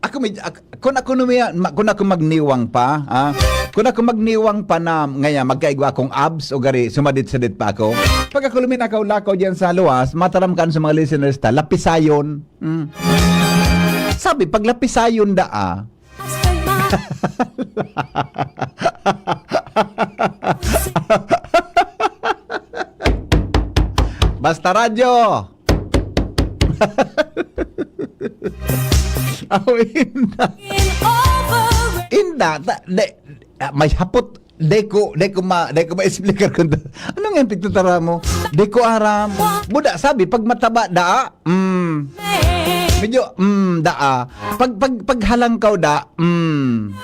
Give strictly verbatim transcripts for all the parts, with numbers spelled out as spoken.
Ako med-, ak-, kun ako numiya-, ma-, kun ako magniwang pa, ah, kun ako magniwang pa na ngaya magkaigwa akong abs o gari, sumadit-sadit pa ako. Pag ako luminakaw-lakaw diyan sa luwas, mataram kan sa mga listeners ta, lapisayon. Mm. Sabi, pag lapisayon daa, Basta Radyo! Aw, inda. Inda, ta-, de, ah, may hapot. De ko, de ko ma-, de ko ma-explicar kung ta-, ano nga yung pagtatara mo? De ko aram. Buda, sabi, pag mataba, daa. Mm. Medyo, mm, daa. Pag, pag, pag halangkaw, da. Mm.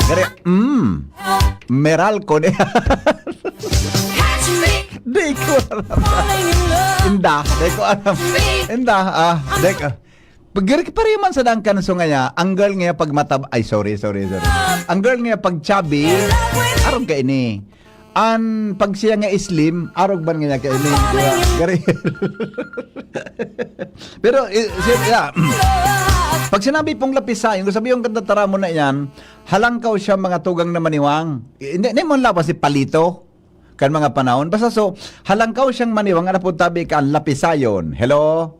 Gari, mm. Meralco ni. Di ko aram. Inda, di ko aram. Inda, ah, di ko. Pag gari, pareho man sa dangkan, so ngaya, ang girl ngaya pag matab-, ay, sorry, sorry, sorry. Ang girl ngaya pag chubby, aram ka ini. An pag siya nga slim, arog man ngaya ka ini, di ba? Gari. Pero, eh, siya, yeah. Pag sinabi pong lapisayon, kung sabi yung kanta taramon na yan, halangkaw siya mga tugang na maniwang. Hindi, hindi mo lapas si Palito kan mga panahon. Basta so, halangkaw siyang maniwang, ano po tabi ka, ang lapisayon. Hello?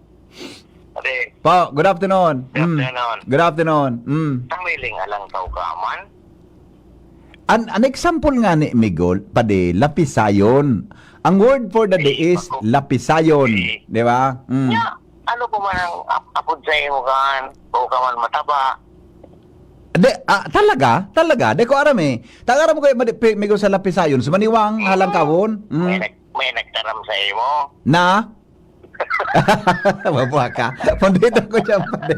Pare, Po, good afternoon. Good Mm. afternoon. Good afternoon. Mm. Tangwiling halangkaw ka man? An, an example nga ni Migol, padi, lapisayon. Ang word for the day Eh, is ako. Lapisayon. Eh. Di ba? Mm. Ya, ano pa man ang ap-, apod sa imo kan? O ka man mataba? Di, ah, talaga? Talaga? Di ko aram eh. Taga aram ko yung madi-, pi-, Migol sa lapisayon. Sumaniwang, Mm. halangkawon. Mm. May nag-, may nagtaram sa imo? Na? Mabuha ka. Punduhidon ko dyan, padi.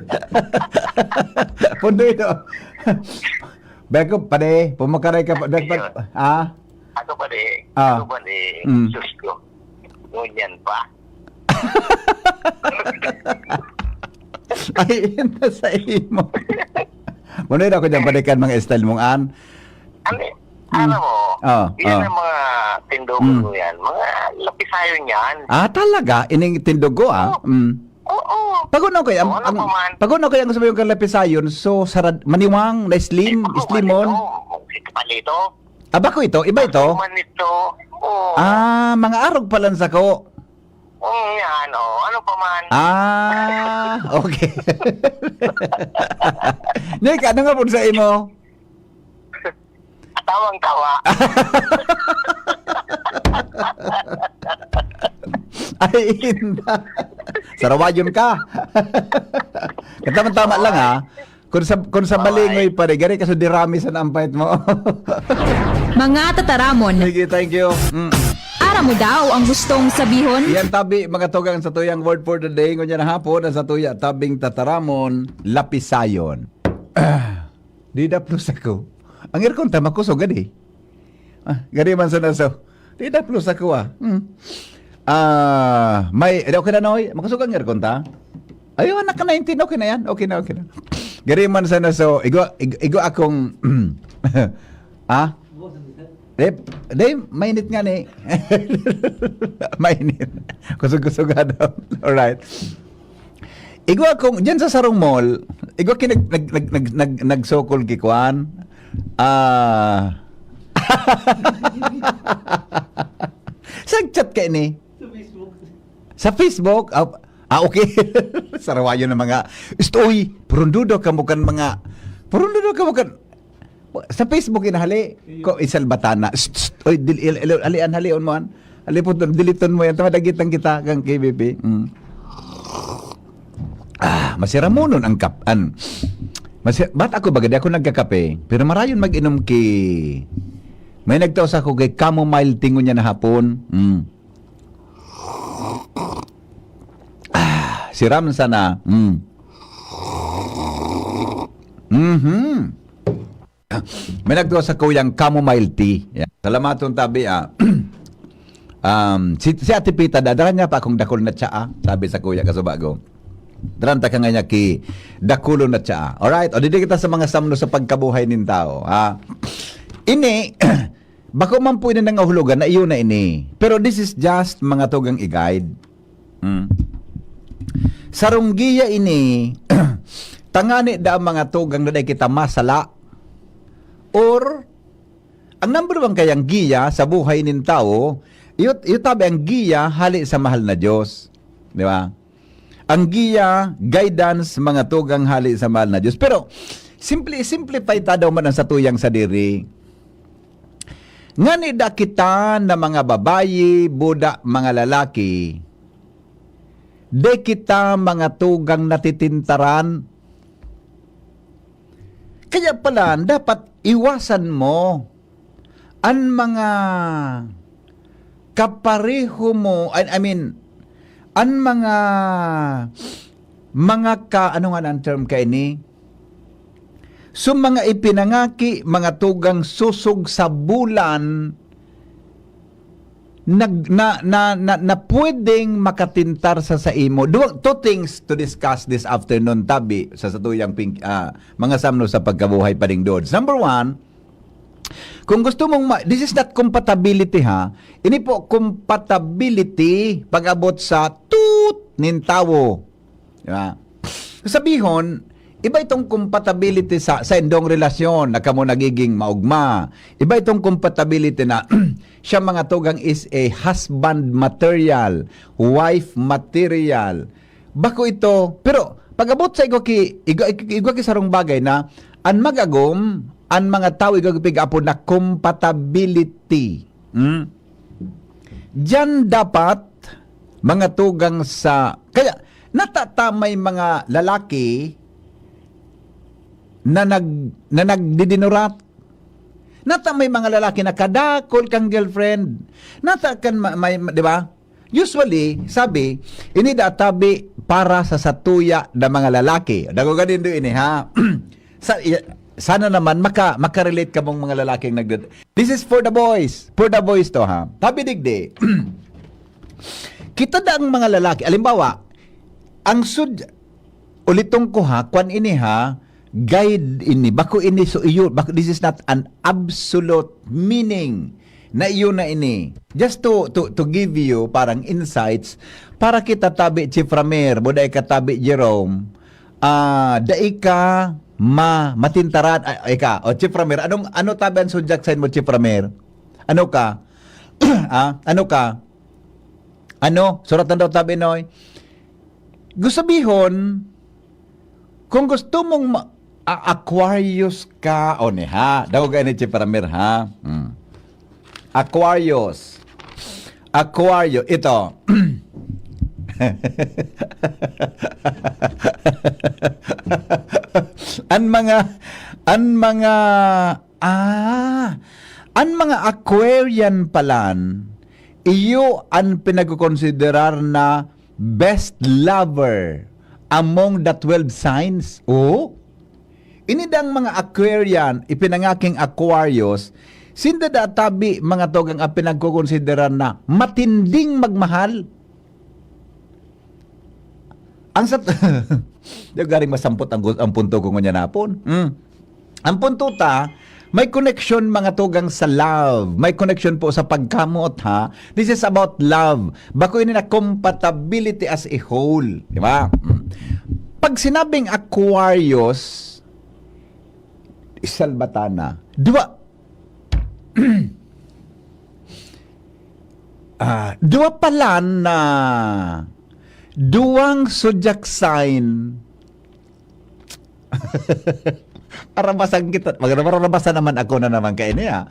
Punduhidon. Beko, padi, pumakaray ka pa. Dapat, Ayun. Ha? Ako pa di, Ah. ako pa di, Mm. sus ko. Ngunyan pa. Ay, yun na sa imo. Punduhidon ko dyan, padi, kan mga style mong an. Ano, Mm. alam mo, Ah, yan ah. ang mga tindog Mm. ko yan. Mga lapisayon yan. Ah, talaga? Ining tindog ko, ah. Oo. Mm. Oo. Pag ano kaya, ang, Kung ano ang, pa man. pag ano kaya ang gusto mo yung kalapisayon? So, sarad-, maniwang na slim, Eh, bako slimon? man ito. Si Palito. Ah, bako ito? Iba ito? Bako man ito. Oo. Ah, mga arog pala sa ko. Oo, yan. Oh. Ano pa man? Ah, okay. Nick, ano nga po sa imo? Atawang tawa. Ay, inda. Sarawayon ka. Katama-tama lang, ha. Kung sa, kung sa Bye. Balingoy pa rin, gari ka sa dirami sa nampayat mo. Mga tataramon. Sige, thank you. Mm. Aram mo daw ang gustong sabihon? Yan tabi, mga tugang sa tuyang word for the day. Ngunyan na hapon, ang sa tuya, tabing tataramon, lapisayon. Ah, di daplos ako. Ang aircon ta, makusog, gadi. Ah, gari man sa naso. Di daplos ako, ah. Hmm. Ah, may, eh, okay na, Noy? Makusog ang aircon ta? Ayaw, anak ka nineteen, okay na yan. Okay na, okay na. Gari man sa naso, igo, igo, igo akong, ah? Di, di, mainit nga ni. Mainit. Kusog-kusog nga daw. Alright. Igwa kong, dyan sa sarong mall, igwa ki nag-, nag-, nag-, nag-, nag-, nagsokol ki kwan. Ah. Sa chat ka ini? Sa Facebook. Sa Facebook? Ah, ah, okay. Sarawayo na mga, "Istoy, purundudo ka mo kan mga, purundudo ka mo kan," sa Facebook inahali. Iyo. Ko, isalbatan na. Shh, shh. Oy, dil-, il-, il-, halian, halion mo, an. Halipon, diliton mo yan. Tama, dagitan kita, kang K B P. Mm. Ah, masiramonon ang kap-, an. Masi-, bat ako baga, di ako nagkakape. Pero marayon mag-inom ki, may nagtao sa ako kay chamomile tingon niya na hapon. Mm. Ah, siram sana. Mm. Mhm. May nagduwa sa kuyang chamomile tea. Yan. Salamaton tabi, ah. Um, si, si Ate Pita, dadara niya pa akong dakul na tsaa, sabi sa kuya kasubago. Daranta ka nga niya ki dakulon na tsaa. Alright? O, didi kita sa mga samno sa pagkabuhay nin tao, ha? Ini, bako man po ini nangahulugan na iyo na ini. Pero this is just mga tugang i-guide. Mm. Sarong giya ini, Tangani da ang mga tugang na dai kita masala? Or, ang number one kayang giya sa buhay nin tawo, iyo, iyo tabi ang giya hali sa mahal na Diyos. Di ba? Ang giya, guidance, mga tugang hali sa mahal na Diyos. Pero, simple, simplify ta daw man ang satuyang sadiri. Ngani da kita na mga babayi, buda, mga lalaki, di kita mga tugang natitintaran. Kaya pala, dapat iwasan mo an mga kapareho mo, I, I mean, an mga, mga ka, ano nga ang term kaini? So, mga ipinangaki, mga tugang susog sa bulan, nag-, na, na, na, na pwedeng makatintar sa saimo. Duwa, two things to discuss this afternoon, tabi, sa satuyang ping-, ah, mga samno sa pagkabuhay, Paring Dodge. Number one, kung gusto mong ma-, this is not compatibility, ha? Ini po compatibility pag-abot sa tut nin tawo. Di ba? Sabihon, iba itong compatibility sa, sa indong relasyon na kamo nagiging maugma. Iba itong compatibility na siya, mga tugang, is a husband material, wife material. Bako ito, pero pag-abot sa igwa ki, igwa, igwa ki sarong bagay na an mag-agom, an mga tawo igwa ki pig-apod na compatibility. Hmm? Diyan dapat, mga tugang sa, kaya, nata ta may mga lalaki na nag-, na nagdidinurat. Nata may mga lalaki na kadakol kang girlfriend. Nata kan ma-, may, di ba? Usually, sabi, ini da tabi para sa satuya na mga lalaki. Dagoga nindo ini, ha? Sa, i-, sana naman maka-, makarelate kamong mga lalaking nagdad-, this is for the boys. For the boys to, ha? Tabi digdi. Kita da ang mga lalaki. Alimbawa, ang sud-, uliton ko, ha, kwan ini, ha, guide ini. Bako ini, so iyo, bako, this is not an absolute meaning na iyo na ini. Just to, to, to give you parang insights, para kita tabi, Chief Ramir, buday ka tabi, Jerome, ah, dai ka ma-, matintaran, ay, ay ka. O, Chief Ramir, anong, ano tabi ang zodiac sign mo, Chief Ramir? Ano ka? Ah, ano ka? Ano? Suratan daw tabi, Noy. Gusto sabihon, kung gusto mong ma-, a-, Aquarius ka, o ni ha, daw gani, Chief Ramir, ha? Hmm. Aquarius. Aquario, ito. An mga, an mga, ah, an mga Aquarian palan, iyo an pinagkokonsiderar na best lover among the twelve signs. Oh? Ini dang mga Aquarian, ipinangaking Aquarius, sinda da tabi, mga tugang, ang pinagkokonsideran na matinding magmahal. Ang sat-, di garing masampot ang gu-, ang punto ko ngunyan hapon. Hmm. Ang punto ta, may connection, mga tugang, sa love. May connection po sa pagkamot, ha? This is about love. Bako ini na compatibility as a whole. Di ba? Mm. Pag sinabing Aquarius, isalbatana, duwa, ah, duwa palan na duwang zodiac sign. Marabasan kita. Mag-, mararabasan naman ako na naman kaini, ah.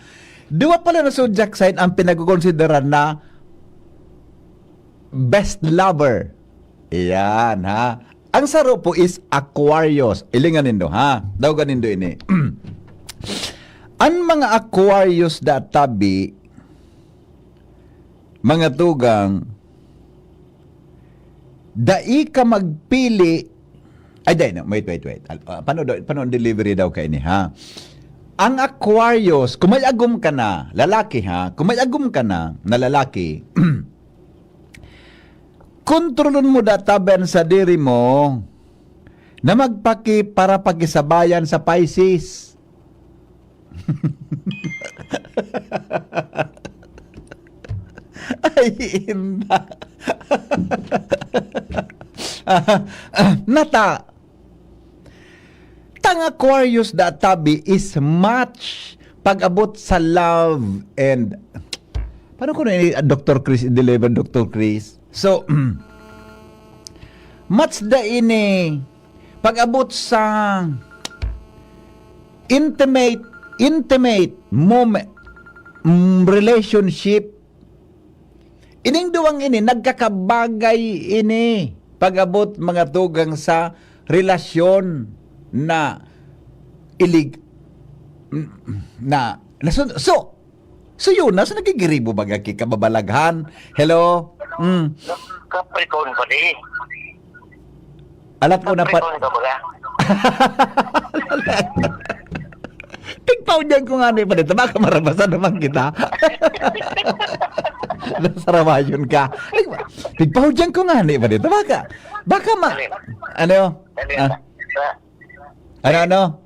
Duwa pala na zodiac sign ang pinagkokonsideran na best lover. Iyan, ha. Ang saro po is Aquarius. Ilingan nindo, ha. Daw ganindo ini. Ang mga Aquarius da tabi, mga tugang, dai ka magpili. Ay, dai, no. Wait, wait, wait. Al-, ah, paano daw, paano ang delivery daw kaini, ha? Ang Aquarius, kung may agom ka na, lalaki, ha? Kung may agom ka na, na lalaki, kontrolon mo da tabi an sadiri mo na magpaki-, para pakisabayan sa Pisces. Ay, inda. Nata, Ang Aquarius da tabi is match pag-abot sa love and, paano ko na ini, Doctor Chris, i-deliver, Doctor Chris? So, match da ini pag-abot sa intimate, intimate moment, mm, relationship. Ining duwang ini, nagkakabagay ini pag-abot mga tugang sa relasyon na ilig-, na, na so, so, so yun na, so nagigiribo baga ki kababalaghan. Hello? Mm. Capricorn pa di. Alat ko na pa. Capricorn ka baga. Tigpaw dyan ko nga ni pa dito. Baka marabasan naman kita. Nasarawayon ka. Ay, tigpaw dyan ko nga ni pa dito. Baka, baka ma-, Alin? Ano? Alin? Ah. Sa, Ano, ano?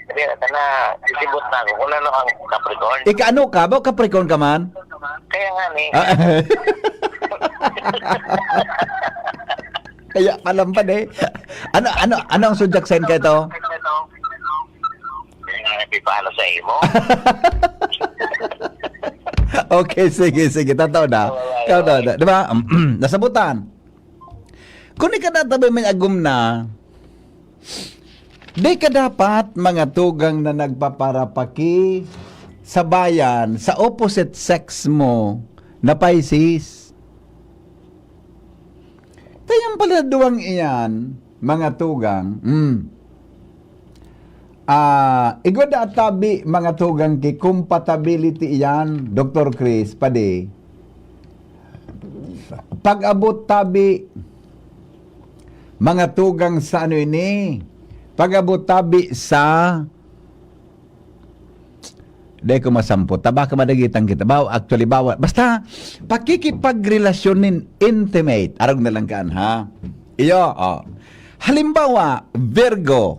Hindi, sana, isibot na ako kung ano ang Capricorn. Ika-ano ka ba? Capricorn ka man? Kaya nga ni. Ah. Kaya pala pa eh. Ano, ano, ano ang zodiac sign ka ito? Kaya nga, nagpipano sa imo. Okay, sige, sige. Totoo na. Oo, oo. Totoo na. Di ba? Nasabutan. Kung ika na tabi may agom na, di ka dapat mga tugang na nagpaparapaki sa bayan, sa opposite sex mo na Pisces. Tayang pala duwang iyan, mga tugang. Mm. Ah, igwa da tabi, mga tugang, ki compatibility iyan, Doctor Chris, padi. Pag-abot tabi, mga tugang, sa ano ini? Pag-abot tabi sa, di ko masampot. Tabaka madagitan kita. Baw, actually, bawal. Basta, pakikipagrelasyon nin intimate. Arog na lang kaan, ha? Iyo, oh. Halimbawa, Virgo.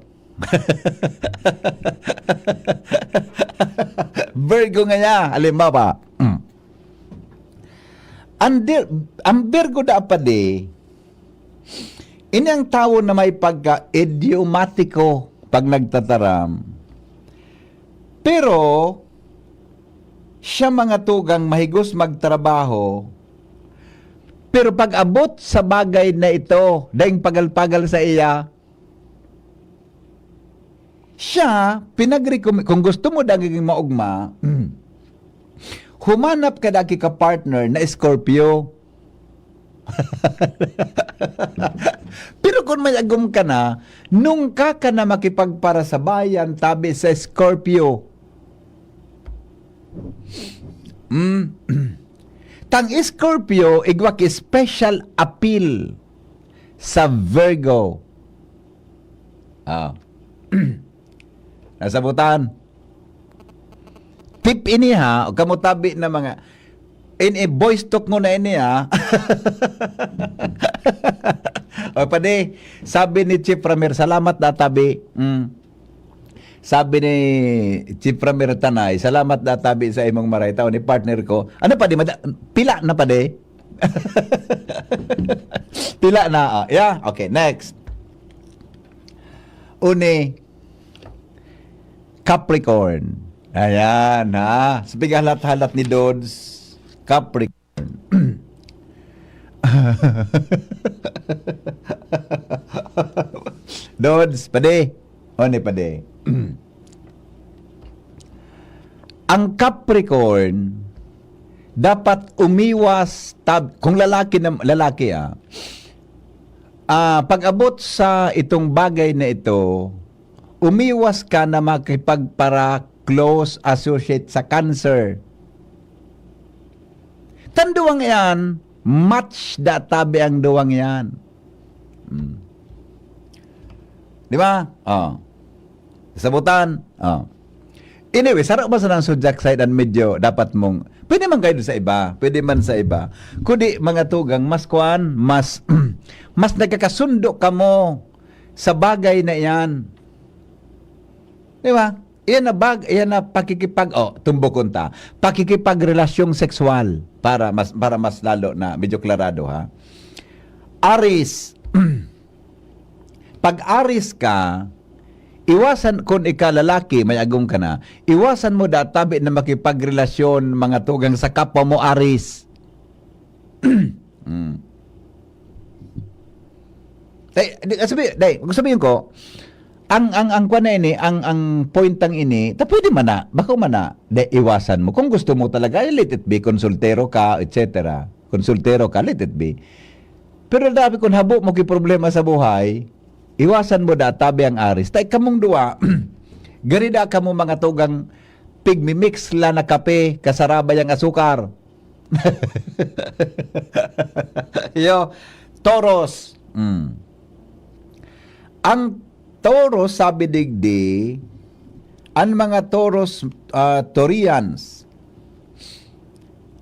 Virgo nga niya, halimbawa. Mm. Ang dir-, ang Virgo dapat di, ini ang tawo na may pagka-idiomatiko pag nagtataram. Pero, siya mga tugang mahigos magtrabaho, pero pag-abot sa bagay na ito, daing pagal-pagal sa iya, siya, pinagrekom-, kung gusto mo daging maugma, humanap ka dagi ka partner na Scorpio. Pero kung may agom ka na, nung ka ka na makipagparasabayan, tabi sa Scorpio. Mm. Tang Scorpio, igwa ki special appeal sa Virgo. Ah. Nasabutan. Tip ini ha, o kamo tabi na mga, ini voice talk mo na ini ha. O padi, sabi ni Chief Ramir, salamat da tabi. Mm. Sabi ni Chief Ramir Tanay, salamat da tabi sa imong maray tao ni partner ko. Ano padi, mada-, pila na padi? Pila na, ah. Yeah, okay, next. Uni, Capricorn. Ayan, ha? Sa pighalat-halat ni Dods, Capricorn. Dods, padi. O, ni padi. Ang Capricorn, dapat umiwas tab-, kung lalaki na, lalaki, ah, ah, pag-abot sa itong bagay na ito, umiwas ka na makipagpara-close associate sa Cancer. Tan duwang iyan, match da tabi ang duwang iyan. Hmm. Di ba? Oh. Sabutan. Oh. Anyway, saro ba sa nang zodiac sign an medyo dapat mong, pwede man kayo sa iba, pwede man sa iba. Kundi mga tugang, mas kuan, mas, mas nagkakasundo kamo sa bagay na iyan. Di ba? Iyan na bag-, iyan na pakikipag-, oh, tumbokon ta. Pakikipagrelasyong sexual para mas, para mas lalo na medyo klarado, ha. Aries. Pag Aries ka, Iwasan, kun ika lalaki, may agom ka na, iwasan mo da tabi na makipagrelasyon, mga tugang, sa kapwa mo Aris. Mm. Day, di, sabi, day, kung sabihin ko, ang, ang, ang kwan na ini, ang, ang point ang ini, ta pwede man na, bako man na, de, iwasan mo. Kung gusto mo talaga, eh, let it be, konsultero ka, et cetera. Konsultero ka, let it be. Pero dapat kung habo mo ki problema sa buhay, iwasan mo da tabi ang Aris. Tay kamong duwa, gari da kamo mga tugang pigmimix la na kape, kasarabay ang asukar. Yo, Taurus. Mm. Ang Taurus, sabi digdi, ang mga Taurus, ah, Taurians,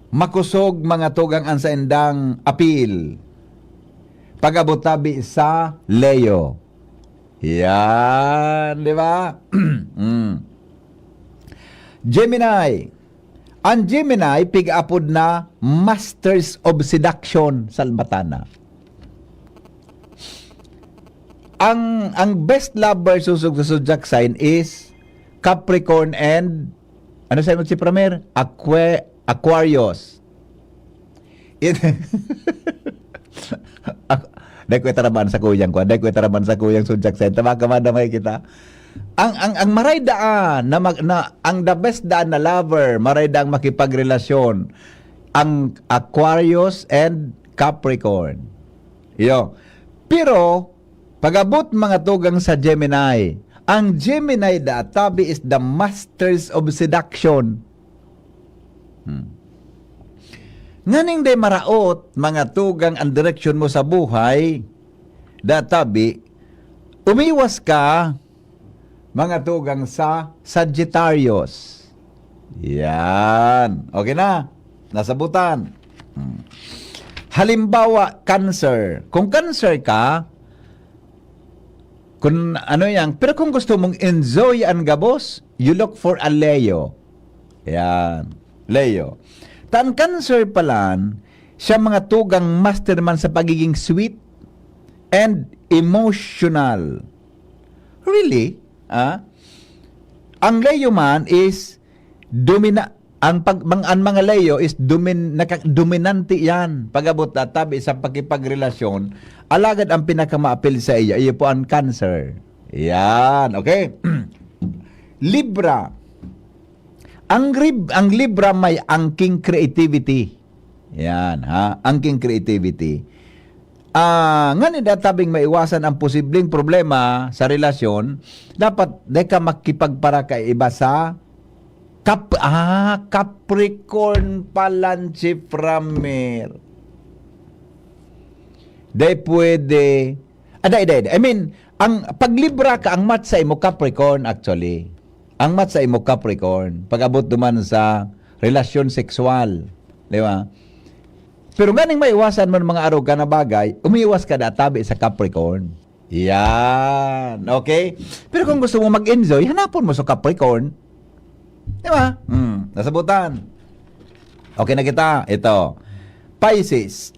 makosog mga tugang an saindang apil. Pag-abot tabi sa Leo. Yan, di ba? Mm. Gemini. Ang Gemini, pig-apod na Masters of Seduction, salbatana. Ang, ang best lover susog sa zodiac sign is Capricorn and, ano sa mo si Pramer? Aqua-, Aquarius. It-, Ak-, dai ko itaraman sa kuyang ko, dai ko itaraman sa kuyang zodiac sign. Tama ka, madam, ay kita. Ang, ang, ang maray daan na mag-, na, ang the best daan na lover, maray daang makipagrelasyon, ang Aquarius and Capricorn. Iyo. Pero, pag-abot mga tugang sa Gemini, ang Gemini da tabi is the masters of seduction. Hmm. Nganing day maraot, mga tugang, ang direksyon mo sa buhay, da tabi, umiwas ka, mga tugang, sa Sagittarius. Yan. Okay na. Nasabutan. Hmm. Halimbawa, Cancer. Kung Cancer ka, kung ano yan, pero kung gusto mong enjoy ang gabos, you look for a Leo. Yan. Leo. Tan Cancer palan, siya mga tugang master man sa pagiging sweet and emotional. Really? Ah? Ang Leo man is domina-, ang pag-, mang-, ang mga Leo is domin-, naka-, dominante yan. Pag-abot na tabi sa pakipagrelasyon, alagad ang pinakamaapil sa iyo, iyo po ang Cancer. Yan, okay? Libra. Ang Rib-, ang Libra may angking creativity. Yan, ha? Angking creativity. Ah, ngani da tabing maiwasan ang posibleng problema sa relasyon, dapat di ka makipagparakaiba sa Cap-, ah, Capricorn palan si Pramer. Di pwede. Ah, di, di, di. I mean, ang pag Libra ka, ang match sa imo Capricorn actually. Ang match sa imo Capricorn, pag-abot duman sa relasyon sexual, di ba? Pero nganing maiwasan man mga arog ka na bagay, umiwas ka da tabi sa Capricorn. Yan. Okay? Pero kung gusto mo mag-enjoy, hanapon mo sa Capricorn. Di ba? Hmm, nasabutan. Okay na kita. Ito. Pisces.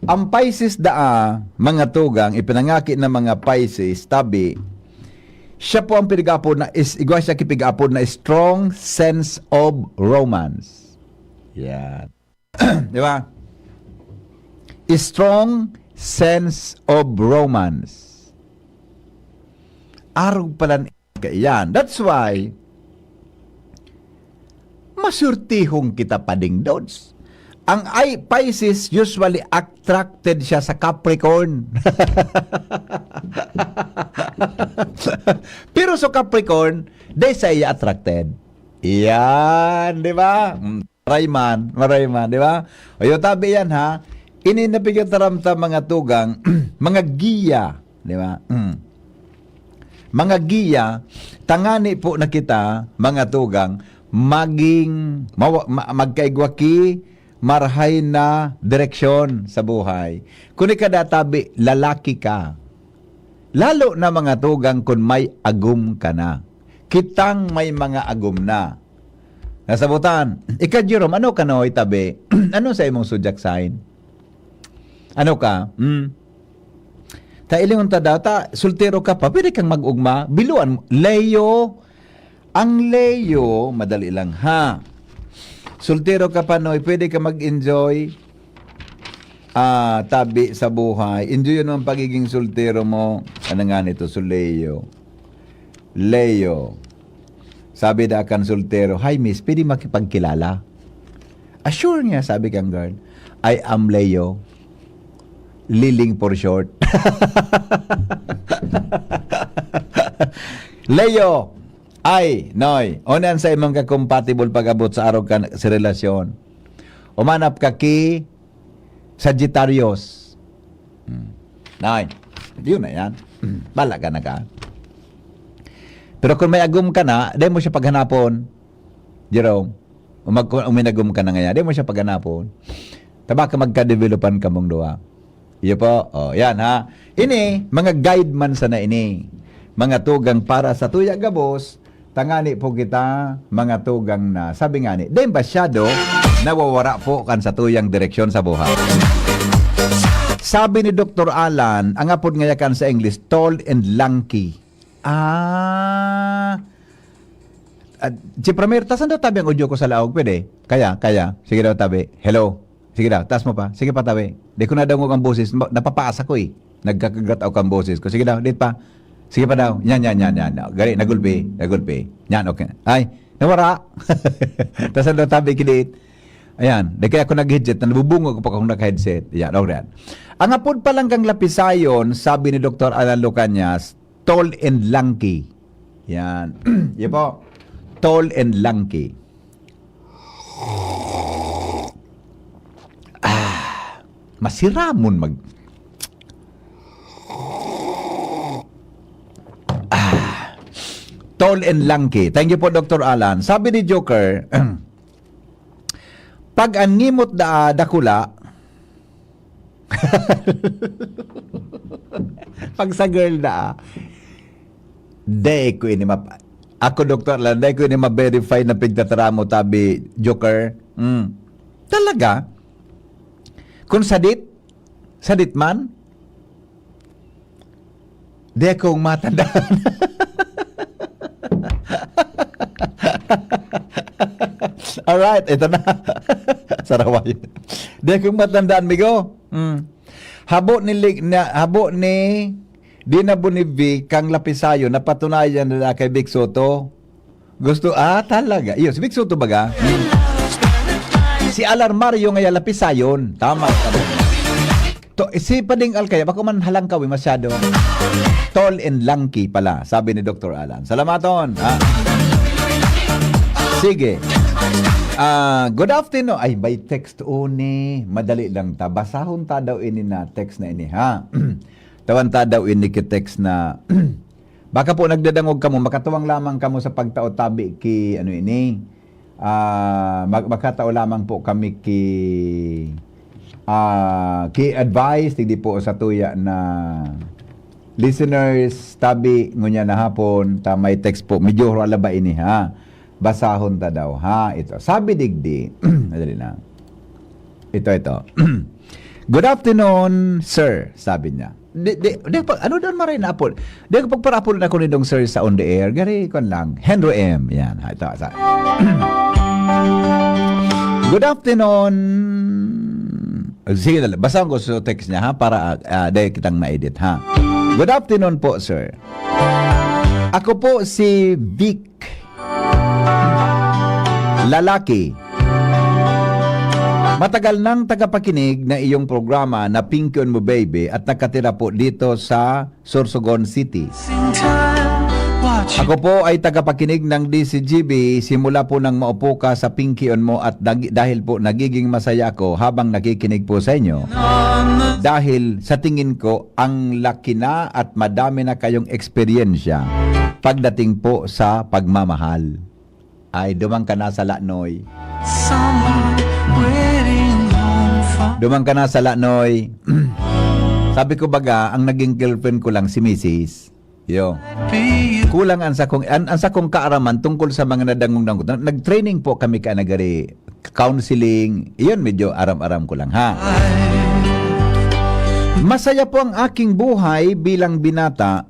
Ang Pisces daa, mga tugang, ipinangaki ng mga Pisces, tabi, siya po ang pinag-apod na, is, igwa siya kipig-apod na strong sense of romance. Yan. Di ba? Strong sense of romance. Arog palan kaiyan. That's why, masurtihon kita, Pading Dods. Ang ay, Pisces, usually attracted siya sa Capricorn. Pero sa Capricorn, di sa iya attracted. Iyan, di ba? Mm, maray man, maray man, di ba? O, yung tabi yan, ha? Ini na pigataram ta, mga tugang, mga giya, di ba? Mm. Mga giya, tangani po na kita, mga tugang, maging, mawa-, ma-, magkaigwa ki, marhay na direksyon sa buhay. Kung ikadatabi, lalaki ka. Lalo na, mga tugang, kun may agom ka na. Kitang may mga agom na. Nasabutan, ika, Jerome, ano ka, Noy, tabi? Ano sa imong zodiac sign? Ano ka? Hmm? Ta ilingon ta daw, ta soltero ka pa, pwede kang mag-ugma. Biluan mo, Leo. Ang Leo, madali lang ha. Soltero ka pa, Noy, pwede ka mag-enjoy. Ah, tabi sa buhay. Enjoy yun ang pagiging soltero mo. Ano nga nito, so Leo. Leo. Sabi da kan soltero, "Hi, miss, pwede makipagkilala?" "Ah, sure nga," sabi kang guard. "I am Leo. Liling for short." Leo, ay, Noy, unan sa imong ka-compatible pag-abot sa arog kan sa relasyon. Umanap ka ki Sagittarius. Hmm. Noy, yun na yan. Bala ka na ka. Pero kung may agom ka na, dahil mo siya paghanapon, Jerome, o mag-, kung uminagom ka na ngayon, di mo siya paghanapon. Taba ka magka-developan kamong duwa. Iyo po. O, yan ha. Ini, mga guide man sana ini. Mga tugang para sa tuya gabos, tangani po kita, mga tugang na. Sabi nga ni, di masyado, nawawara po kan sa tuyang direksyon sa buhay. Sabi ni Doktor Alan, ang apod nga yakan sa English, tall and lanky. Ah, At si Pramer, tasan daw tabi ang audio ko sa laog? Pwede? Kaya, kaya. Sige daw, tabi. Hello? Sige daw, taas mo pa. Sige pa, tabi. Di ko nadangog ang boses. Ma-, napapaasa ko eh. Nagkakagat ako ang boses ko. Sige daw, dit pa. Sige pa daw. Yan, yan, yan, yan. Gari, nagulpi. Nagulpi. Yan, okay. Ay, nawara. Tasan daw tabi, kilit. Ayan. Di kaya ako nag-headset. Nabubungog pa akong naka-headset. Yan, okay. Ang apod pa lang kang lapisayon, sabi ni Doktor Alan Lucanias, tall and lanky. Yan. Yan po. Tall and lanky. Ah, masiramon mag-, ah, tall and lanky. Thank you po, Doktor Alan. Sabi ni Joker, pag an ngimot da, dakula, pag sa girl na, ah, di ko ini map-, ako, doktor lang, di ko ini ma-verify na pigtataramo, tabi, Joker. Mm. Talaga? Kung sadit, sadit man, di akong matandaan. Alright, ito na. Saraway. Di akong matandaan, migo. Mm. Habo ni Lig-, na, habo ni Dina Bonivi kang lapisayon, napatunayan na kay Vic Soto. Gusto, ah, talaga. Iyo, si Vic Soto baga? Si Alar Mario ngaya lapisayon. Tama, tama. To, si Pading Alcaya, bako man halangkaw eh, masyado. Tall and lanky pala, sabi ni Doktor Alan. Salamaton, ha? Sige. Ah, good afternoon. Ay, may text uni. Madali lang ta. Basahon ta daw ini na text na ini, ha? Tawan ta daw ini ki text na, baka po nagdadangog kamo, makatuwang lamang kamo sa pagtao tabi ki, ano ini, ah, mag-, makatao lamang po kami ki, ah, ki advice, digdi po sa tuya na listeners, tabi, ngunya na hapon, ta may text po, medyo hurala ba ini, ha? Basahon ta daw, ha? Ito. Sabi digdi, madali na. Ito, ito. "Good afternoon, sir," sabi niya. Di, di, di, pag, ano daw maray na apod? Di ko pagparapol na ako nindong sir sa on the air. Gari, kwan lang. Henry M. Yan, ha, ito, sa. "Good afternoon." Sige na lang. Basta ko sa text niya, ha? Para, ah, dahil kitang ma-edit, ha? "Good afternoon po, sir. Ako po si Vic." Lalaki. Matagal nang tagapakinig na iyong programa na Pinky on Mo Baby at nakatira po dito sa Sorsogon City. Ako po ay tagapakinig ng D C G B simula po nang maupo ka sa Pinky on Mo at nag-, dahil po nagiging masaya ako habang nakikinig po sa inyo. Dahil sa tingin ko, ang laki na at madami na kayong eksperyensya pagdating po sa pagmamahal. Ay, duman ka na sa lanoy. Someone waiting home for Duman ka na sa lanoy. Sabi ko baga, ang naging girlfriend ko lang si misis. Yo. Kulang ang sakong, ang, ang sakong kaaraman tungkol sa mga nadangog-dangog. Na-, nag-training po kami ka nagari counseling. Iyon, medyo aram-aram ko lang, ha? Masaya po ang aking buhay bilang binata.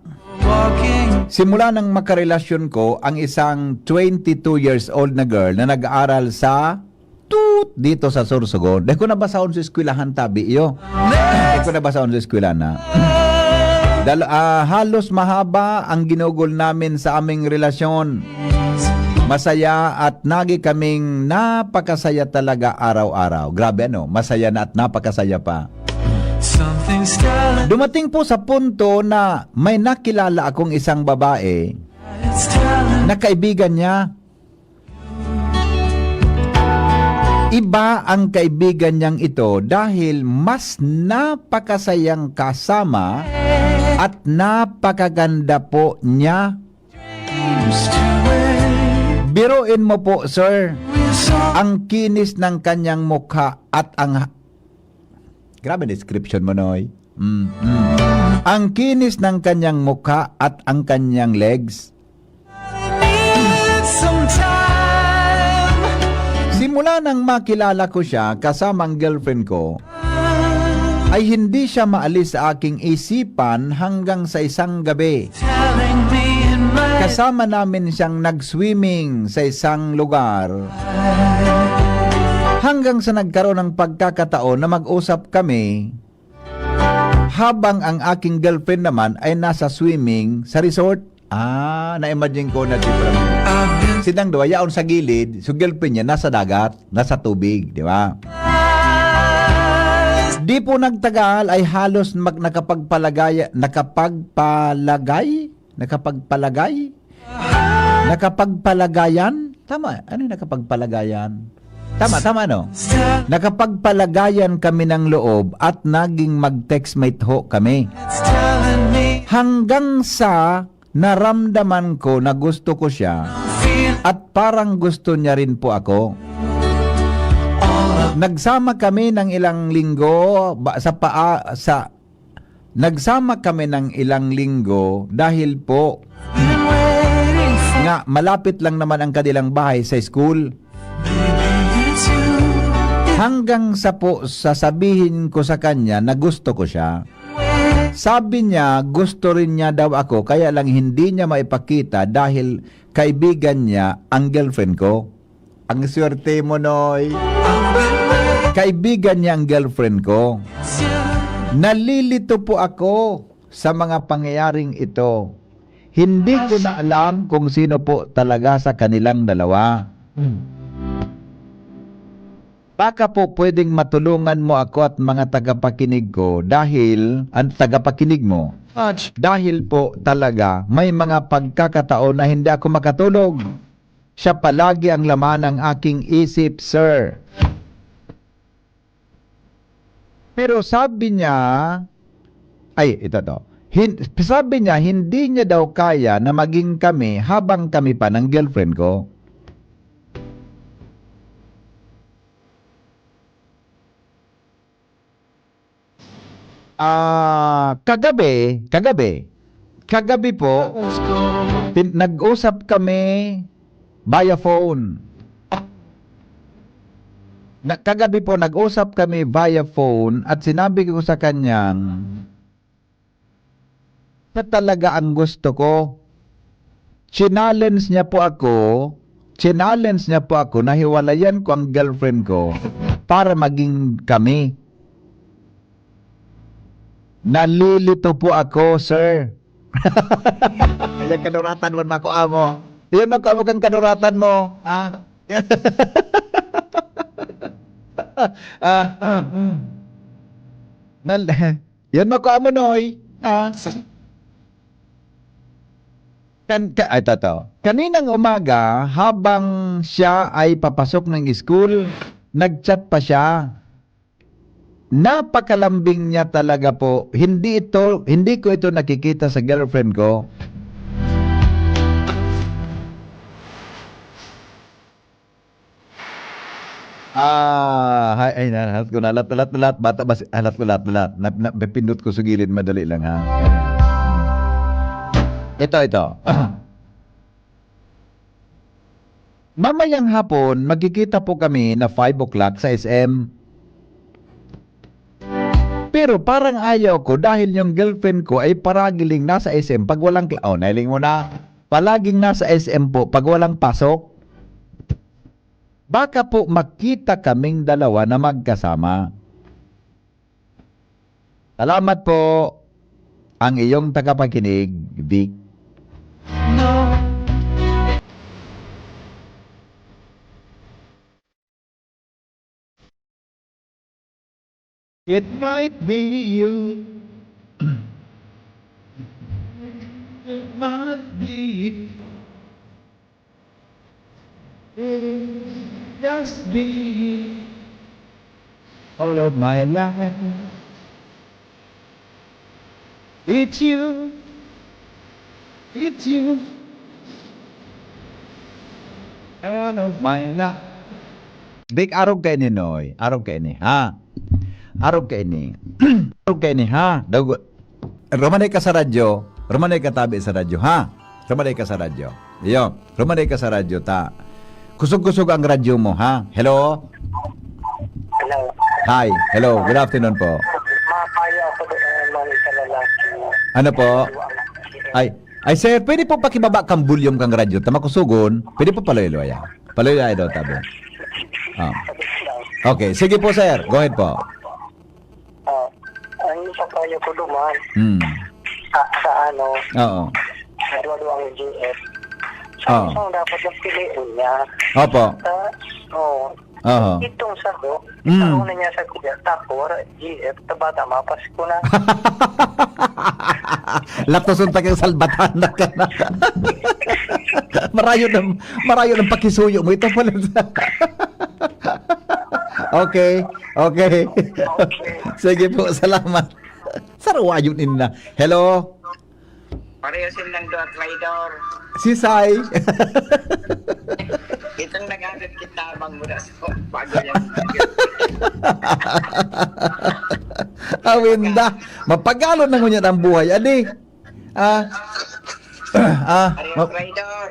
Simula nang makarelasyon ko ang isang twenty-two years old na girl na nag-aaral sa tut dito sa Sorsogon. Dahil ko nabasahon sa eskwelahan, tabi iyo. Dahil ko nabasahon sa eskwelahan na. Dal-, ah, halos mahaba ang ginugol namin sa aming relasyon. Masaya at nagi kaming napakasaya talaga araw-araw. Grabe, ano? Masaya na at napakasaya pa. Dumating po sa punto na may nakilala akong isang babae na kaibigan niya. Iba ang kaibigan niyang ito dahil mas napakasayang kasama at napakaganda po niya. Biruin mo po, sir, ang kinis ng kanyang mukha at ang ha-, grabe description mo, Noy. Mm, mm. Ang kinis ng kanyang mukha at ang kanyang legs. Simula nang makilala ko siya kasama ang girlfriend ko, ay hindi siya maalis sa aking isipan hanggang sa isang gabi. Kasama namin siyang nag-swimming sa isang lugar. Hanggang sa nagkaroon ng pagkakataon na mag-usap kami habang ang aking girlfriend naman ay nasa swimming sa resort. Ah, na-imagine ko na different. Silang duwa, yaon sa gilid, so girlfriend niya nasa dagat, nasa tubig, di ba? Di po nagtagal ay halos mag-, nakapagpalagay, nakapagpalagay? Nakapagpalagay? Nakapagpalagayan? Tama, ano yung nakapagpalagayan? Tama, tama, no? Nakapagpalagayan kami ng loob at naging mag-textmate ho kami. Hanggang sa naramdaman ko na gusto ko siya at parang gusto niya rin po ako. Nagsama kami ng ilang linggo ba, sa paa-, sa, nagsama kami ng ilang linggo dahil po nga malapit lang naman ang kanilang bahay sa school. Hanggang sa po sasabihin ko sa kanya na gusto ko siya. Sabi niya, gusto rin niya daw ako, kaya lang hindi niya maipakita dahil kaibigan niya ang girlfriend ko. Ang swerte mo, Noy. Kaibigan niya ang girlfriend ko. Nalilito po ako sa mga pangyayaring ito. Hindi ko na alam kung sino po talaga sa kanilang dalawa. Baka po pwedeng matulungan mo ako at mga tagapakinig ko dahil, ang tagapakinig mo, dahil po talaga may mga pagkakataon na hindi ako makatulog. Siya palagi ang laman ng aking isip, sir. Pero sabi niya, ay, ito to. Hin-, sabi niya, hindi niya daw kaya na maging kami habang kami pa ng girlfriend ko. Ah, kagabi, kagabi, kagabi po, tin-, nag-usap kami via phone. Na, kagabi po, nag-usap kami via phone at sinabi ko sa kanyang, siya talaga ang gusto ko. Challenge niya po ako, challenge niya po ako na hiwalayan ko ang girlfriend ko para maging kami. Nalilito po ako, sir. Ayan, kanuratan mo, makua mo. Yan, makua mo kang kanuratan mo. Ah. Ah, ah, mm. Nal-, yan, makua mo, Noy. Ah. Kan-, ka-, ay, totoo. Kaninang umaga, habang siya ay papasok ng school, nag-chat pa siya. Napakalambing niya talaga po. Hindi ito, hindi ko ito nakikita sa girlfriend ko. Ah, hay, ay, na, halat ko na, halat, halat, halat, bata, bas-, halat ko, halat, halat. Na, na, pipindot ko sa gilid, madali lang, ha? Ito, ito. Mamayang hapon, magkikita po kami na five o'clock sa S M. Pero parang ayaw ko dahil yung girlfriend ko ay paraging nasa S M pag walang kla-, oh, nailing mo na. Palaging nasa S M po pag walang pasok. Baka po makita kaming dalawa na magkasama. Salamat po. Ang iyong tagapakinig, Vic. It might be you. It might be you. Just be all of my life. It's you. It's you. All of my life. Big arog kaini, Noy. Arog kaini, ha? Arog kaini. Arog kaini, ha? Daw, rumanay ka sa radyo. Rumanay ka tabi sa radyo, ha? Rumanay ka sa radyo. Iyo, rumanay ka sa radyo, ta. Kusog-kusog ang radyo mo, ha? Hello? Hello. Hi. Hello. Good afternoon po. Mapayo ako doon ng isa lalaki. Ano po? Ay, ay, sir, pwede po pakibaba kang volume kang radyo ta makusogon? Pwede po paluya-luya? Paluya daw, tabi. Ah. Okay, sige po, sir. Go ahead po. Ah, ang isa pa yung kuduman. Hmm. Sa, sa ano, Oo. Sa duwa-duwang G F. Sa Oo. Isang dapat yung piliin niya. Opo. Sa, oh, Oho. Itong saro, Mm. Saro na niya sa kuya, tako, wala, G F, ta bata, mapasko na. Latoson ta kang salbatan na ka na. Marayo ng, marayo ng pakisuyo mo. Ito pala. Okay, okay. Okay. Sige po, salamat. Sarawayon inna. Hello? Pareho silang duwa traidor. Si Sai. Itong naghahatid kita abang muna sa bago niyang Awinda. Mapagalon na ngunyan ang buhay, adi. Ah. Ah. Pareho Ma- traidor.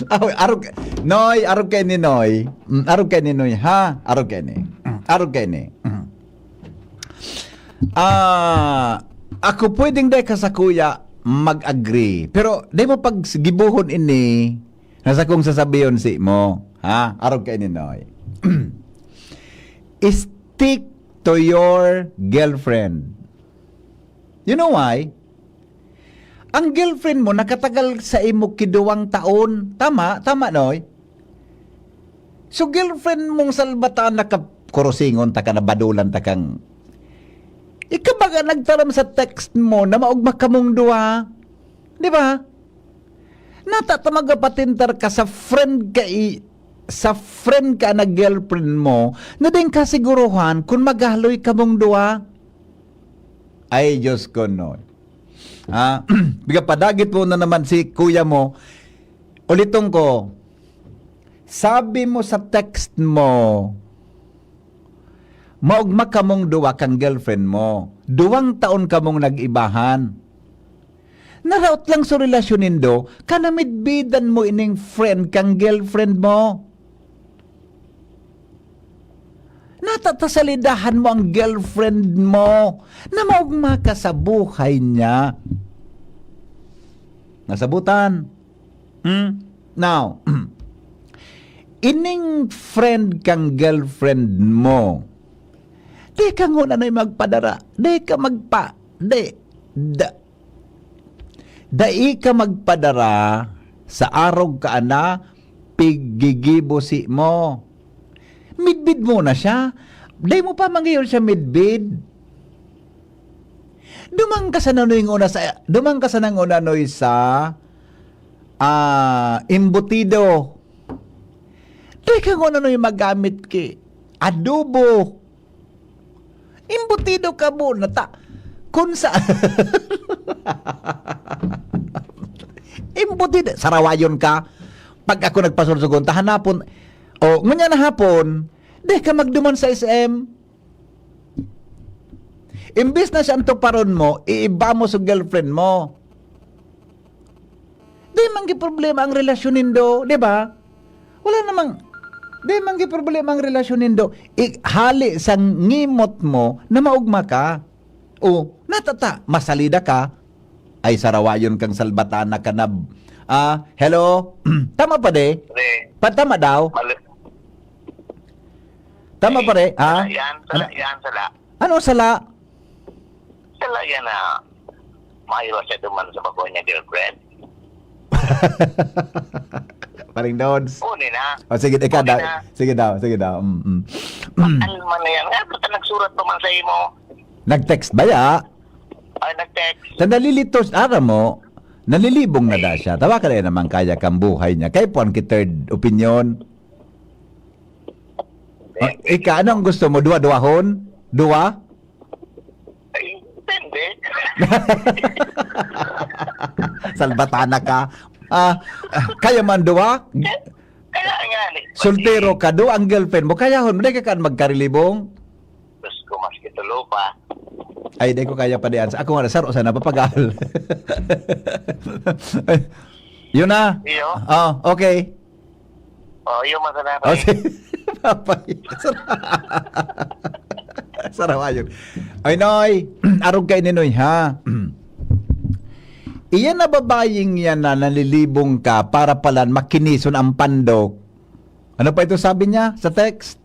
Aw, arog, Noy, arog kaini, Noy. Mm, arog kaini, Noy, ha? Arog kaini. Mm, arog kaini. Mm. Ah, ako pwedeng dai ka sa kuya mag-agree. Pero dai mo paggibohon ini na sakong sasabihon si mo, ha? Arog kaini, Noy. Stick to your girlfriend. You know why? Ang girlfriend mo nakatagal sa imo ki duwang taon. Tama? Tama, Noy? So, girlfriend mong salbatan na ka-, kurusingon ta ka, nabadulan ta kang, ika baga nagtaram sa text mo na maogma kamong duwa. Di ba? Nata ta magapatintar ka sa friend ka i-, sa friend ka na girlfriend mo na din kasiguruhan kung maghaloy kamong duwa. Ay, Diyos ko, no. Ah, biga padagit mo na naman si kuya mo. Uliton ko, sabi mo sa text mo, maogma kamong duwa kang girlfriend mo. Duwang taon kamong nag-ibahan. Naraot lang sa relasyon nindo, kanamidbidan mo ining friend kang girlfriend mo. Natatasalidahan mo ang girlfriend mo na maogma ka sa buhay niya. Nasabutan? Hmm? Now, ining friend kang girlfriend mo, di ka ngunyan magpadara, di ka magpa-, di, da-, dai ka magpadara sa arog ka ana, piggigibo si mo. Midbid mo na siya. Dai mo pa mangiyon siya midbid. Duman ka sa nanoy nguna sa, duman ka sa nanguna noy sa, ah, embutido. Dai ka nguna noy magamit ki adobo. Embutido ka muna ta. Kun sa embutido, sarawayon ka. Pag ako nagpasursugon, ta hanapon, o, ngunyan na hapon, di ka magduman sa S M. Imbis na siya ang tuparon mo, iiba mo sa girlfriend mo. Di man gi problema ang relasyon nindo, di ba? Wala namang, Di man gi problema ang relasyon nindo. I-, hali sa ngimot mo na maugma ka. O, natata, masalida ka. Ay, sarawayon kang salbatana ka na. Ah, hello? Tama pa, de? Pre, Pa, tama daw? Mali. Tama, pare? Ha? Sala yan, sala Ano? yan, sala. Ano sala? Sala yan na maiwas siya duman sa bago niya girlfriend. Paring Dons. Kunin na. O, sige, ikaw Kunin daw. na. Sige daw, sige daw. Mm, mm. Ano man na yan? Nga, ba't nagsurat pa man sa imo? Nag-text ba ya? Ay, nag-text. Sa nalilitos, aram mo, nalilibong na da siya. Tawa ka na naman kaya kang buhay niya. Kaya po ang ki-third opinion. Ah, ika, anong gusto mo? Duwa-duwahon? Duwa? Ay, depende. Salbatana ka. Ah, ah, kaya man duwa? Kaya nga, eh. Soltero ka, duwa ang girlfriend mo. Kaya hon, di ka kan magkarilibong? Diyos ko, maski tulo pa. Ay, di ko kaya pa diyan. Sa ako nga, saro sana papagal. Yun na. Iyo. Oh, okay. Oh, iyo, masana Oh, pa si Papay. Sar-, sarawayon. Ay, Noy. Arog kayo ni Noy, ha? Iyan na babayeng yan na nalilibong ka para palan makinison ang pandok. Ano pa ito sabi niya sa text?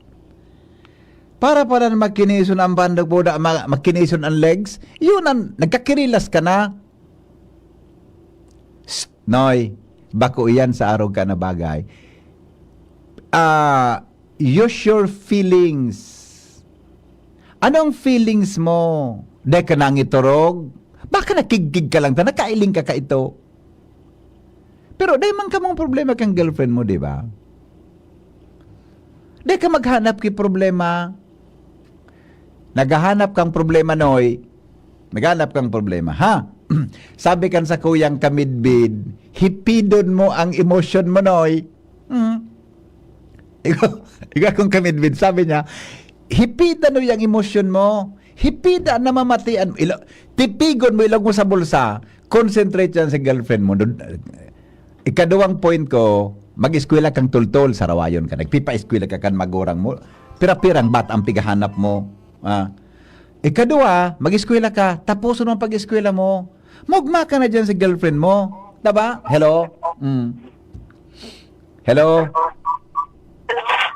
Para palan makinison ang pandok, buda, ma-, makinison ang legs. Yun ang, nagkakirilas ka na. Shh, Noy, bako iyan sa arog ka na bagay. Ah, use your feelings. Anong feelings mo? Dahil ka nangiturog? Baka nakigkig ka lang ta, nakailing ka ka ito. Pero dahil man kamong problema kang girlfriend mo, di ba? Dahil ka maghanap ki problema. Naghahanap kang problema, Noy. Naghahanap kang problema, ha? Sabi kan sa kuyang kamidbid, hipidon mo ang emosyon mo, Noy. Hmm. Ikaw, ikaw kung kamidbid, sabi niya, "Hipida no yang emosyon mo. Hipida na mamatian. Ilo-, tipigon mo, ilog mo sa bulsa. Concentrate yan sa girlfriend mo." Dun, ikaduwang point ko, mag-eskwela kang tultol, sarawayon ka. Nagpipa-eskwela ka kan magurang mo. Pira-pirang bata ang pigahanap mo. Ah. Ikaduwa, mag-eskwela ka. Tapuson mo ang pag-eskwela mo. Maugma ka na dyan sa girlfriend mo. Taba? Hello? Mm. Hello?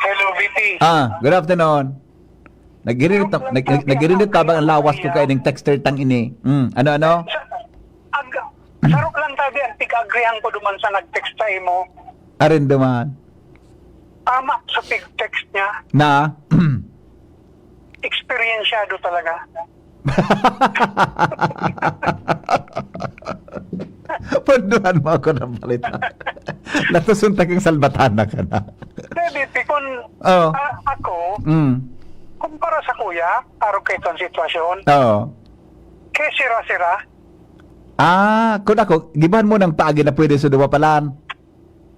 Hello, V P. Ah, good afternoon. Naghirinit na, nag-, nag-, naghirinit tabang ang lawas ko kay ning texter tang ini. Mm, ano, ano? Sa, ag-, sarok lang tabi ang pig-agrihan ko duman sa nag-text sa imo. Arin duman. Tama sa pig-text niya. Na? Eksperyensyado talaga. Punduhan mo ako ng balita. Natusuntak yung salbatana ka na. Hindi, V P, kung, Oh. ah, ako, Mm. kumpara sa kuya, arog kay itong sitwasyon, Oo. kay sira-sira. Ah, kung ako, gibahan mo ng paagi na pwede sa duwa palan.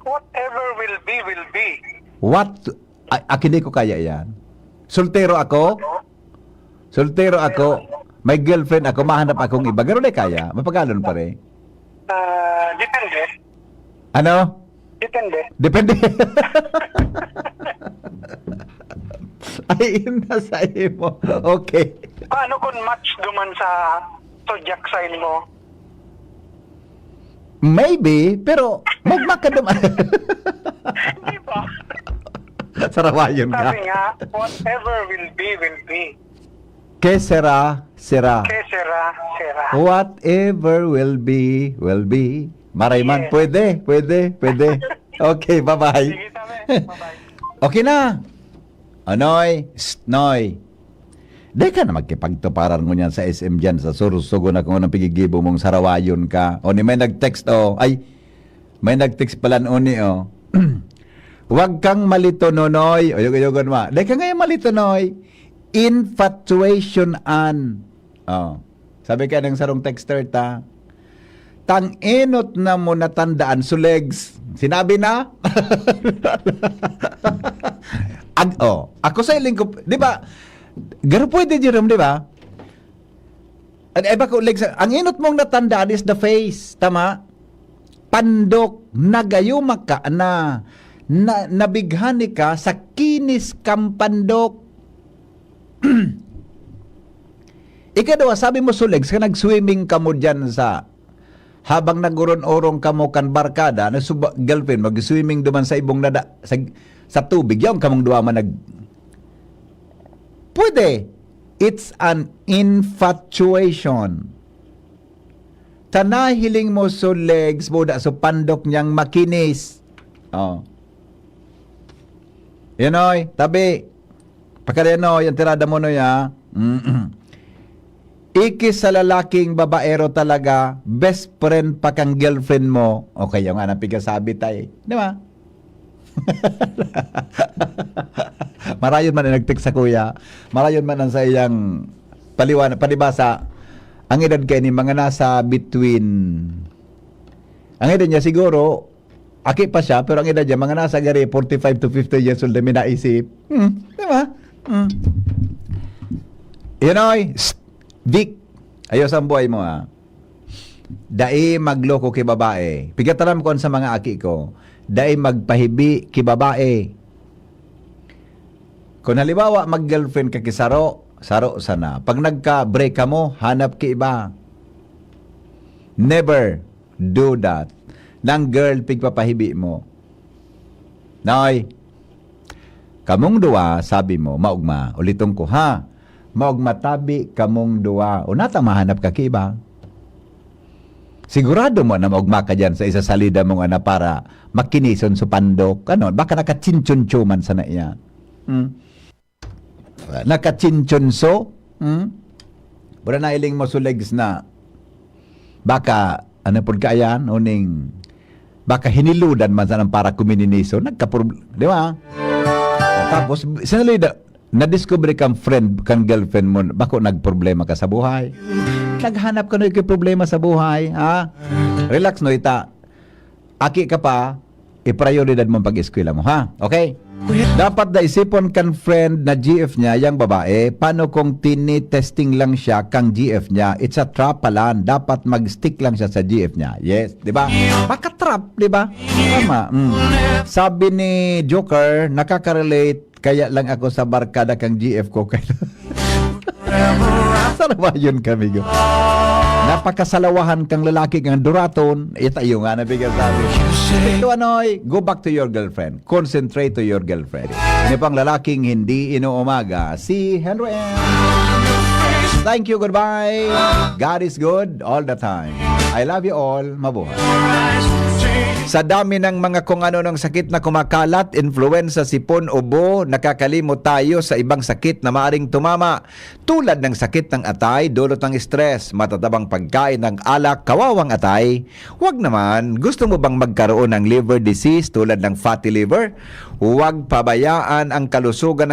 Whatever will be, will be. What? Ay, akin di ko kaya yan. Soltero ako. Soltero ako. May girlfriend ako. Mahanap akong iba. Garo na kaya. Mapagalon pa rin. Ah, depende. Ano? Depende. Depende. Ay, yun na sa imo. Okay. Paano kung match duman sa zodiac sign mo? Maybe, pero magmakadum- Di ba? Sarawayon ka. Sabi nga, "Whatever will be, will be." Que sera, sera. Que sera, sera. Whatever will be, will be. Maray man, Yes. pwede, pwede, pwede. Okay, bye-bye. Sige, sabi. Bye-bye. Okay na. Anoy, shh, Noy. Di ka na magkipagtuparan ngunyan sa S M dyan, sa Sorsogon na kung anong pigigibo mong sarawayon ka. O ni may nag-text, oh. Ay, may nag-text pala noon ni, oh. Huwag kang malito, Nonoy. Uyog-uyogon mo. Di ka ngayon malito, Noy. Infatuation an. Oh. Sabi ka ng sarong texter ta, "Tang enot na mo natandaan su legs." Sinabi na? Ag-, oh, ako sa iling ko, di ba? Garo pwede, Jerome, di ba? Ay, ay, bako, legs, ang enot mong natandaan is the face, tama? Pandok, nagayuma ka na. Na, nabighan ka sa kinis kan pandok. Ikadua, sabi mo, Sulegs, ka nag-swimming kamo dyan sa, habang nag-uron-urong kamo kan barkada, na suba, girlfriend, mag-swimming duman sa ibong nada, sa, sa tubig, yaon kamong duwa man nag-, pwede. It's an infatuation. Ta nahiling mo, Sulegs, buda so pandok niyang makinis. Oh. Yan, oy, tabi. Pakadenoy, ang tirada mo, Noy, ha? Mm. Iki sa lalaking babaero talaga, best friend pa kang girlfriend mo. Okay, yung nga nang pigasabi, tay. Di ba? Marayon man ang nag-text sa kuya. Marayon man ang sa iyang paliwan, palibasa. Ang edad kay ni mga nasa between, ang edad niya siguro, aki pa siya, pero ang edad niya, mga nasa gari, forty-five to fifty years old na may naisip. Hmm, di ba? Hmm. Yan, oy. Shh. Vic, ayos ang buhay mo, ha. Dai magloko ki babae. Pigataram ko sa mga aki ko, dai magpahibi ki babae. Kung halimbawa, mag-girlfriend ka ki saro, saro sana. Pag nagka-break ka mo, hanap ki iba. Never do that. Nang girl, pigpapahibi mo. Noy, kamong duwa, sabi mo, maugma. Uliton ko, ha? Maugma tabi kamong duwa. O nata mahanap ka ki iba. Sigurado mo na maugma ka dyan sa isa salida mong ana para makinison sa pandok. Ano, baka nakachinchuncho man sana iyan. Hmm? Nakachinchunso? Hmm? Wala na iling mo, Sulegs, na baka, ano pod ka ayan, uning, baka hiniludan man sana para kumininiso, nagkaprob-, di ba? Tapos, sinalida, nadiscover kang friend, kang girlfriend mo, bako nagproblema ka sa buhay. Naghanap ka na yung problema sa buhay, ha? Relax, no, ita. Aki ka pa, iprioridad mo ang pag-eskwela mo, ha? Okay? Dapat naisipon kan friend na G F niya, yang babae, paano kung tinitesting lang siya kang G F niya? It's a trap palan. Dapat mag-stick lang siya sa G F niya. Yes, di ba? Makatrap, di ba? Tama. Mm. Sabi ni Joker, nakaka-relate, kaya lang ako sa barkada kang G F ko. Salawayon kami, go. Napakasalawahan kang lalaki kang duraton. Itayo nga na bigat sabi. Ito, Anoy, go back to your girlfriend. Concentrate to your girlfriend. Ini pang lalaking hindi inuumaga, si Henry M. Thank you, goodbye. God is good all the time. I love you all. Mabuhay. Sa dami ng mga kung ano ng sakit na kumakalat, influenza, sipon, ubo, nakakalimot tayo sa ibang sakit na maaring tumama, tulad ng sakit ng atay, dulot ng stress, matatabang pagkain ng alak, kawawang atay. Wag naman, gusto mo bang magkaroon ng liver disease tulad ng fatty liver? Huwag pabayaan ang kalusugan ng